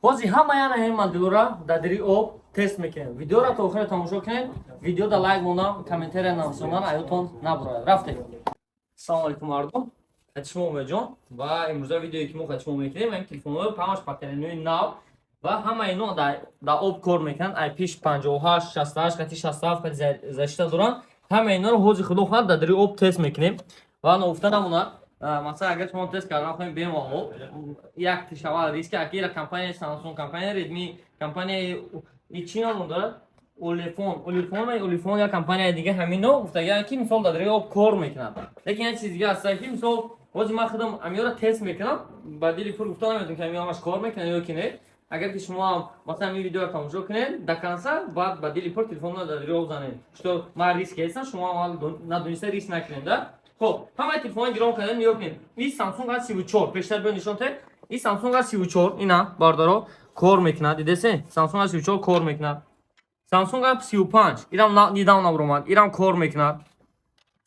Ҳозир ҳама яна ҳамин моделора дар дари об тест мекунем. Видеоро то охира тамошо кунед, видео да лайк монам, комментария нависонан аётон набурояд. Рафтем. Салому алейкум, мардум. Хати шумо Умедҷон, ва имрӯза видеое, ки мо хати шумо мекунем, ҳамин телефонҳои ҳамаш поколениҳои нав ва ҳама ино дар об кор мекунанд. IP 58, 68 хати, 67 хати защита доранд. Ҳама иноро ҳозир, худо хоҳад, дар дари об тест мекунем. Ва ногуфта намонад, масалан, агар шумо тест кардан хоҳем, бемалол як тишава риски акира компанияи Samsung, компанияи Redmi, компанияи и чӣ ном дорад, Ulefone, Ulefone, Ulefone, як компанияи дига, ҳамино гуфтагианд, ки мисол дар дари об кор мекунад. Лекин як чиз дига ҳаст, ки мисол ҳозир ман худам амиёро тест мекунам, ба дили пур гуфта наметавонам, ки амиё ҳамаш кор мекунад ё ки не. Агар ки шумо ҳам масалан ин видеоро тамошо кунед до конца, баъд ба дили пур телефонро дар дари об занед, что ман риск ҳестам, шумо ҳам надониста риск накунед да. Хоб, ҳамаи телефонҳои гирон кардан, нигоҳ кунед. Ин Samsung A34 пештар биё нишон те. Ин Samsung A34 ина, бародаро, кор мекунад, дидесе? Samsung A34 кор мекунад. Samsung A35 ирам недавно баромад, ирам кор мекунад.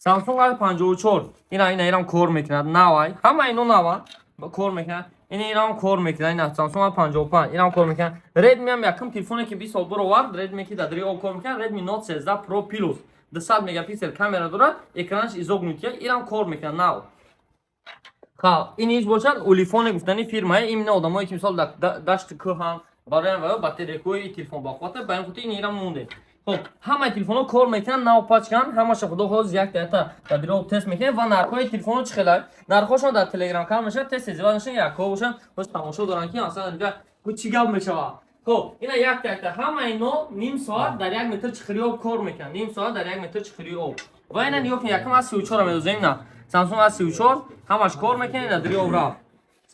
Samsung A54 ина, ирам кор мекунад, навай, ҳама ино нава, кор мекунад. Ина, ирам кор мекунад. Ина Samsung A55 ирам кор мекунад. Redmi ҳам якум телефоне, ки 20 сол баровард, Redmi, ки дар дари об кор мекунад, Redmi Note 13 Pro Plus, 200 мегапиксел камера дорад, экранаш изогнутый, ирам кор мекунад, нав. Ха, ин ҳеҷ бошад, Ulefone гуфтани фирмае, именно одамое, ки мисол дашти кӯҳан, барои ва батарейкаи телефон бақуввата, ба ин хотир ин ирам мондем. Хоб, ҳамаи телефонҳо кор мекунанд, нав пачкан, ҳамаша худо хоҳад, як ята дар дари об тест мекунем. Ва нархҳои телефонҳо чӣ хелай? Нархҳошон дар Телеграм канал мешавад, тез тез мешавад, якҳо бошанд, боз тамошо доранд, ки масалан дига чӣ гап мешавад. Хоб, ина якта якта ҳама ино ним соат дар 1 метр чиқири об кор мекунанд, ним соат дар 1 метр чиқири об. Ва ина нигоҳ кунед, якум A34 медозем. Ина Samsung A34 ҳамаш кор мекунад, дар дари об рафт.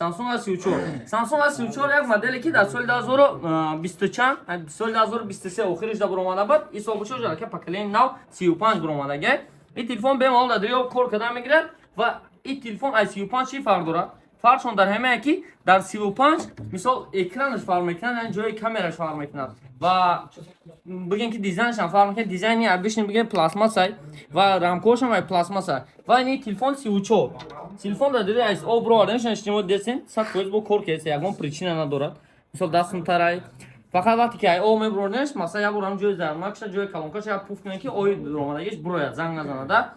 Samsung A34, Samsung A34 як моделе, ки дар соли 2020 чанд, соли 2023 охириш да баромада буд. Ин сол бошад, аллакай поколение нав 35 баромадага. Ин телефон бемалол дар дари об кор кардан мегирад. Ва ин телефон аз 35 чӣ фарқ дорад? Фарқшон дар ҳамае, ки дар 35 мисол экранаш фарқ мекунад, яъне ҷои камераш фарқ мекунад ва бигем, ки дизайнашам фарқ мекунад. Дизайни обычный, бигем, пластмассай ва рамкошам ай пластмасса. Ва ин телефон 34, телефон дар дари аз об роварданашон шумо десен, 100% бо кор кеса, ягон причина надорад. Мисол, дастм тарай, фақат вақте ки ай об мебурднеш, масалан, як бор ҳам ҷои зармакша, ҷои калонкаша як пуф кунед, ки ои ромадагиш бурояд, занг назанада.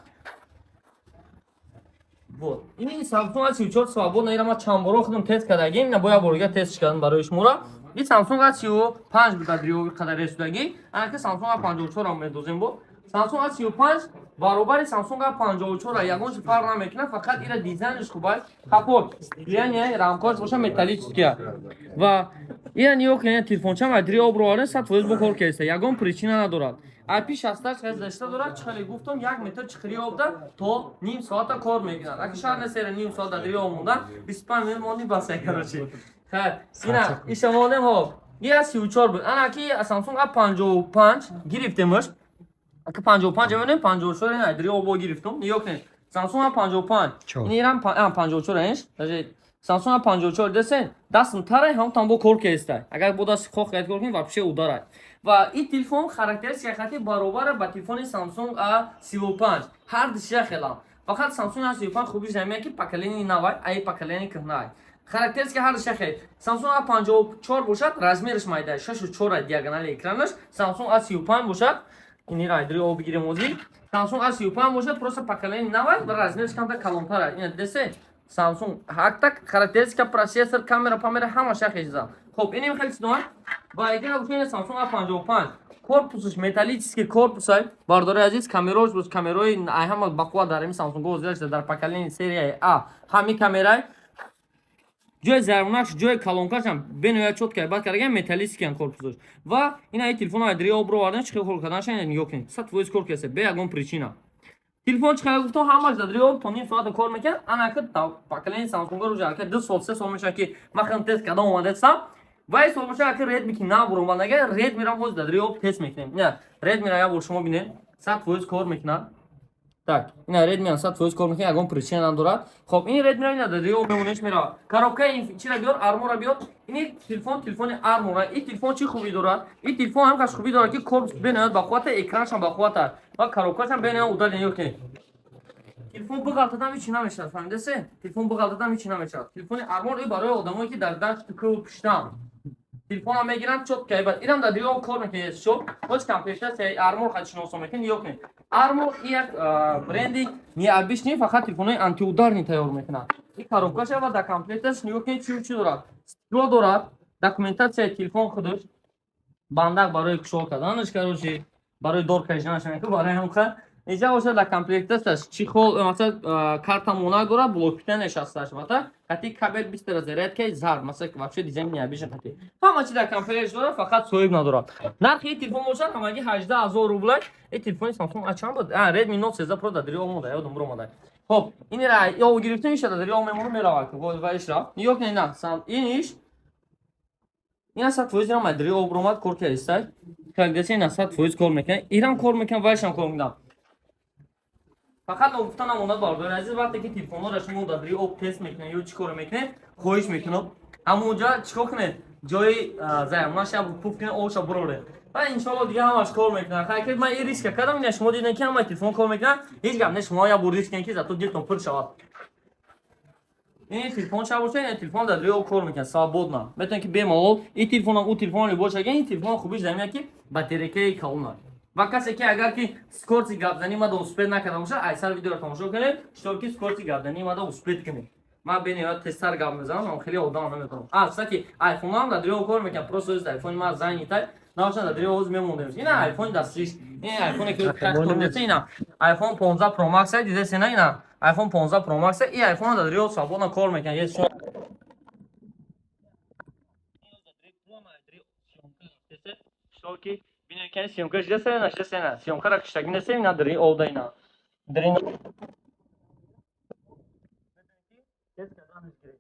Вот. Ин Samsung A34 свободно, ира ма чанд боро худам тест кардагим, ина бо як бор дига тест кардам барои шуморо. Ин Samsung A35 буд, дар риёви қадаре шудагӣ. Ана ки Samsung A54 ам медозем бо. Samsung A35 баробари Samsung A54 ягон чи фарқ намекунад, фақат ира дизайнш хуб аст. Капот, яъне рамкош боша, металлический. Ва ира нигоҳ кунед, телефончам аз дри об роварда, 100% бо кор кеста, ягон причина надорад. IP68 защита дорад, чӣ хеле гуфтам, 1 метр чиқири обда то ним соата кор мекунад. Аки шаҳр несера ним соат дар дри об мондан, 25 минут монди, басай, короче. Хайр, ина иша мондем, ҳо. Ия 34 буд. Ана ки Samsung A55 гирифтемш. Аки 55 мебинем, 54 ина дри обо гирифтум. Нигоҳ кунед. Samsung A55. Ин ирам 54 инш. Даже Samsung A54 десен, дастм тарай, ҳам там бо кор кестай. Агар бо даст хох кор кунӣ, вообще ударай. Ва ин телефон характеристика хати баробара ба телефони Samsung A35. Ҳар дишия хелам. Фақат Samsung A35 хубиш ҳамия, ки поколение навай, ай поколение кӯҳнай. Характеристика ҳар дишия хел. Samsung A54 бошад, размераш майда, 6,4 диагонали экранаш. Samsung A35 бошад, инира айдри об бигирем озӣ. Samsung A35 бошад, просто поколение навай ва размераш камтар калонтар. Ина десе, Samsung ҳактак характеристика, процессор, камера, памера ҳамаш як чиза. Хоб, инем хеле чизон. Ва эгар бошад, Samsung A55 корпусаш металлический корпусай, бардори азиз, камерош буд, камерои ай ҳама бақувват дар ин Samsung ҳозир дар поколение серияи А ҳами камерай. Ҷои зармонакш, ҷои калонкашам бениҳоят чётко бад кардаган, металлический корпусаш. Ва ина ин телефон айдри об ровардан, чӣ хел кор карданша ина нигоҳ кунед, 100% кор кеса, бе ягон причина. Телефон, чӣ хел гуфтам, ҳамаш дар об то ним соата кор мекунад. Ана ки поколение Samsung рӯ ака 2 сол, 3 сол мешавад, ки ман хеле тест кардам, омадастам. Ва ин сол боша, ака Redmi, ки нав буромадага, Redmi рам ҳозир дар об тест мекунем. Ина Redmi ра як бор шумо бинед, 100% кор мекунад. Так, ина Redmi ҳам 100% кор мекунад, ягон причина надорад. Хоб, ин Redmi ра ина дар об мемонеш, меравад. Коробка ин чира биёр, армора биёр. Ин телефон, телефони армора. Ин телефон чӣ хубӣ дорад? Ин телефон ҳам каш хубӣ дорад, ки корпус бениҳоят бақуввата, экранашам бақуввата ва коробкашам бениҳоят удобный. Нигоҳ кунед, телефон биғалтадам, ҳичи намешавад, фаҳмидасе? Телефон биғалтадам, ҳичи намешавад. Телефони армор и барои одамое, ки дар дашти кӯҳ пиштан. Телефонам мегиранд, чётко ебат. Инам дар дигар кор мекунед, шо. Боз комплектация Армор хати шиносо мекунед, нигоҳ кунед. Армор як бренди необычный, фақат телефонҳои антиударный тайёр мекунад. Ин коробка шава, дар комплекташ нигоҳ кунед, чӣ чӣ дорад. Стекло дорад, документатсияи телефон худаш, бандак барои кушол карданаш, короче, барои дор кашиданаш, барои ҳамха. Инҷа бошад, дар комплекташ чехол, масалан, карта монак дорад, блок питания ҳасташ, вата қати кабель быстрая зарядка зард, масалан, вообще дизайн необычный, қати ҳама чи дар комплекташ дорад, фақат соҳиб надорад. Нархи ин телефон бошад ҳамагӣ 18 000 рубла. Ин телефони Samsung а чанд буд? А, Redmi Note 13 Pro дар дирё омода, ёдам буромада. Хоб, инира ё гирифта мешавад, дар дирё мемонад, меравад, ва иш рафт. Нигоҳ кунед, на ин иш ин 100% ам дар дирё буромад, кор кардистай. Калидаси ин 100% кор мекунад, ирам кор мекунад, вайшам кор мекунад. Фақат ногуфта намонад, бародари азиз, вақте ки телефонҳоро шумо дар дирё об тест мекунед ё чӣ коро мекунед, хоҳиш мекунам, ҳамонҷа чӣ кор кунед? Ҷои заямнаша пуф кунед, обша буроред ва иншоалло дига ҳамаш кор мекунад. Хайр, ки ман ин риска кардам, ина шумо дидем, ки ҳамаи телефон кор мекунад. Ҳеҷ гап не, шумо як бор риск кунед, ки зато дилтон пур шавад. Ин телефон ча бошад, ин телефон дар дирё кор мекунад свободно, метавонед, ки бемалол ин телефонам, ӯ телефон любой шага. Ин телефон хубиш дар ин, ки батарейкаи калона. Ва касе ки агар ки скорости гапзанӣ мада успеть накарда бошад, айсар видеоро тамошо кунед, чтоб ки скорости гапзанӣ мада успеть кунед. Ман бениҳоят тезтар гап мезанам, ман хеле одам наметавонам. А, кстати, айфонам дар дирё кор мекунад, просто айфони ман занг набошад, дар дирё ҳоз мемондем. Ина айфони дастиш, ин айфоне ки ина iPhone 15 Pro Max дидесена, ина iPhone 15 Pro Max. Ин айфон дар дирё свободно кор мекунад. Ки бинед, ки съёмка шидасена, шидасена, съёмкара киштагӣ несем, ина дар ин овда, ина дар ин тест кардан гиред.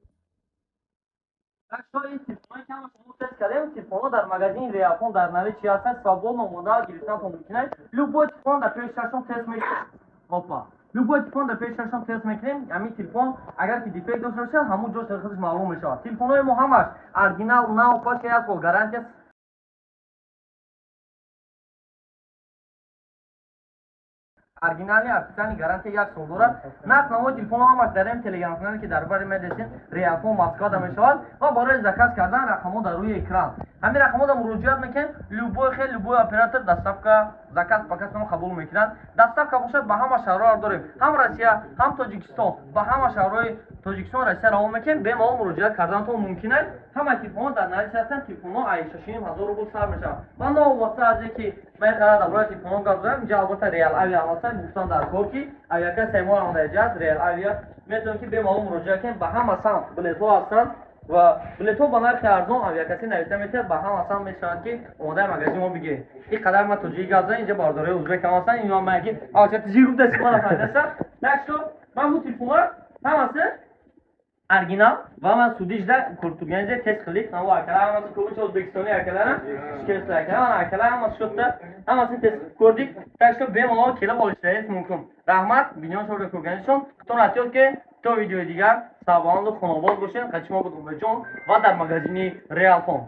Так что ин телефоне ки ҳама шумо тест кардем, телефонҳо дар магазини Реалфон дар наличии ҳастанд, свободно омода гирифтанатон мумкин аст. Любой телефон дар пеши чашм тест мекунем. Опа, любой телефон дар пеши чашм тест мекунем. Ҳамин телефон агар ки дефект дошта бошад, ҳамун ҷош худаш маълум мешавад. Телефонҳои мо ҳамаш оригинал, нав, пачка, як сол гарантия. Оригинальный, официальный, гарантия як сол дорад. Нарх навои телефонҳо ҳамаш дар ин телеграм-канале, ки дар бари медесин, Реалфон Москва да мешавад. Ва барои заказ кардан рақамҳо дар рӯи экран, ҳамин рақамҳо да муроҷиат мекунем. Любой хел, любой оператор доставка, заказ показ қабул мекунанд. Доставка бошад, ба ҳама шаҳрҳоро дорем, ҳам Россия, ҳам Тоҷикистон, ба ҳама шаҳрҳои Тоҷикистон, Россия равон мекунем. Бемалол муроҷиат карданатон мумкин аст. Ҳама телефонҳо дар наличии ҳастанд. Телефонҳо ай 6,5 ҳазор рубл сар мешавад. Ва новобаста аз ин ки ман ин қадар дар бораи телефонҳо гап задам, инҷа албатта Реал Авиа ҳастанд. Гуфтан дар кор, ки авиакассаи мо ҳам дар инҷа аст, Реал Авиа. Метавонем, ки бемалол муроҷиат кунем. Ба ҳама самт билетҳо ҳастанд ва билетҳо ба нархи арзон авиакасси нависта метавад. Ба ҳама самт мешавад, ки омодаи магазин мо бигиред. Ин қадар ман тоҷикӣ гап задам, инҷа бародарои узбек ҳам ҳастанд. Ино ман ки тиҷи гуфтаси, мана фаҳмидастам. Так что ман бу телефонҳо ҳамаси оригинал ва ман судижда куртуганзе тест қилdik. Ман бу akalar hammasi ko'pincha o'zbekistonlik akalarim, ishkiristlar akalar, mana akalar hammasi shu yerda, hammasini test qilib ko'rdik. Так что bemalol kelib olishlaringiz mumkin. Rahmat videoni sho'rda ko'rganingiz uchun. Худо то видеои дигар, сарбаланду хонобод бошед. Қачимо буд Умедҷон ва дар магазини Реалфон.